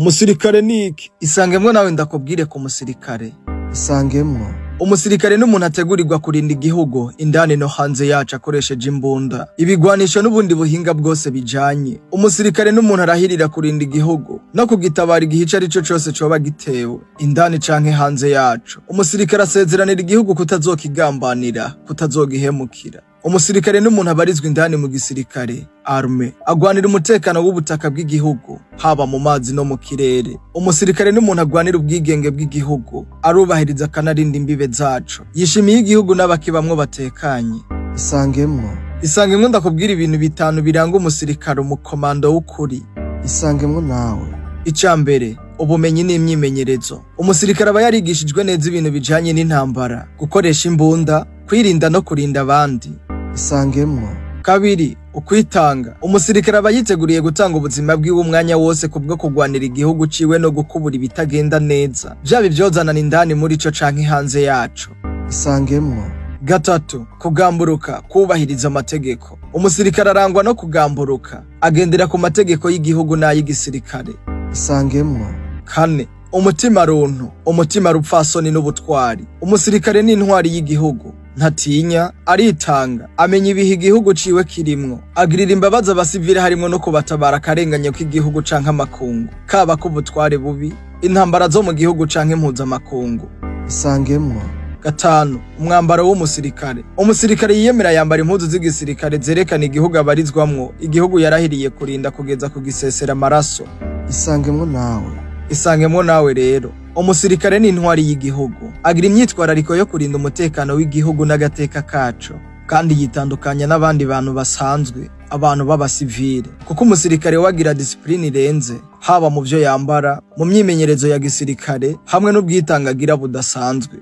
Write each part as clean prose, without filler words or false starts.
Umusirikare ni iki? Isangemwo nawe ndakubwire ku musirikare. Isangemwo. Umusirikare n'umuntu ategurirwa kurinda igihugu indani no hanze yacu akoresheje imbunda, ibigwanisho n'ubundi buhinga bwose bijanye. Umusirikare n'umuntu arahirira kurinda igihugu no kugitabara igihe ico arico cose coba gitewe, indani canke hanze yacu. Umusirikare asezeranira igihugu kutazokigambanira, kutazogihemukira. Umusirikare n'umuntu abarizwa indani mu gisirikare, arme, agwanira umutekano w'ubutaka bw'igihugu, haba mu mazi no mu kirere. Umusirikare n'umuntu agwanira ubwigenge bw'igihugu, arubahiriza akanarinda imbibe zaco. Yishimiye igihugu n'abakibamwo batekanye. Isangemwo. Isangemwo ndakubwira ibintu bitanu biranga umusirikare umukomando w'ukuri. Isangemwo nawe. Ica mbere, ubumenyi n'imyimenyerezo. Umusirikare aba yarigishijwe neza ibintu bijanye n'intambara, gukoresha imbunda, kwirinda no kurinda abandi. Isangemwo. Kabiri, ukwitanga. Umusirikare aba yiteguriye gutanga ubuzima bwiwe umwanya wose kubwo kugwanira igihugu ciwe no gukubura ibitagenda neza, vyaba ivyozanana indani muri co canke hanze yaco. Isangemwo. Gatatu, kugamburuka, kubahiriza amategeko. Umusirikare arangwa no kugamburuka, agendera ku mategeko y'igihugu n'ay'igisirikare. Isangemwo. Kane, umutima runtu, umutima rupfasoni n'ubutwari. Umusirikare ni intwari y'igihugu. Ntatinya, aritanga, amenya ibihe igihugu ciwe kirimwo, agirira imbabazi abasivile harimwo no kubatabara akarengane k'igihugu canke amakungu, kaba k'ubutware bubi, intambara zo mu gihugu canke impuzamakungu. Isangemwo. Gatanu, umwambaro w'umusirikare. Umusirikare yiyemera yambara impuzu z'igisirikare zerekana igihugu abarizwamwo, igihugu yarahiriye kurinda kugeza ku gisesera amaraso. Isangemwo nawe. Isangemwo nawe rero. Umusirikare ni intwari y'igihugu. Agira imyitwarariko yo kurinda umutekano w'igihugu n'agateka kaco, kandi yitandukanya n'abandi bantu basanzwe, abantu b'abasivile. Kuko umusirikare we agira disipurine irenze, haba mu vyo yambara, mu myimenyerezo ya gisirikare, hamwe n'ubwitange agira budasanzwe.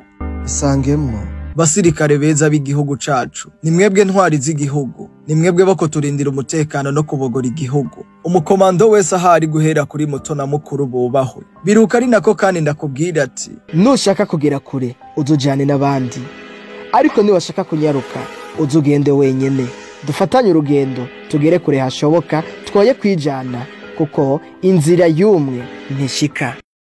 Isangemwo. Basirikare beza b'igihugu cacu, ni mwebwe ntwari z'igihugu, ni mwebwe bo kuturindira umutekano no kubogora igihugu. Umukomando wese ahari guhera kuri muto na mukuru bubahwe. Biruka ari nako kandi ndakubwira ati: Nushaka kugera kure uzujane n'abandi, ariko niwashaka kunyaruka uzugende wenyene. Dufatanye urugendo tugere kure hashoboka, twoye kwijana kuko inzira y'umwe ntishika.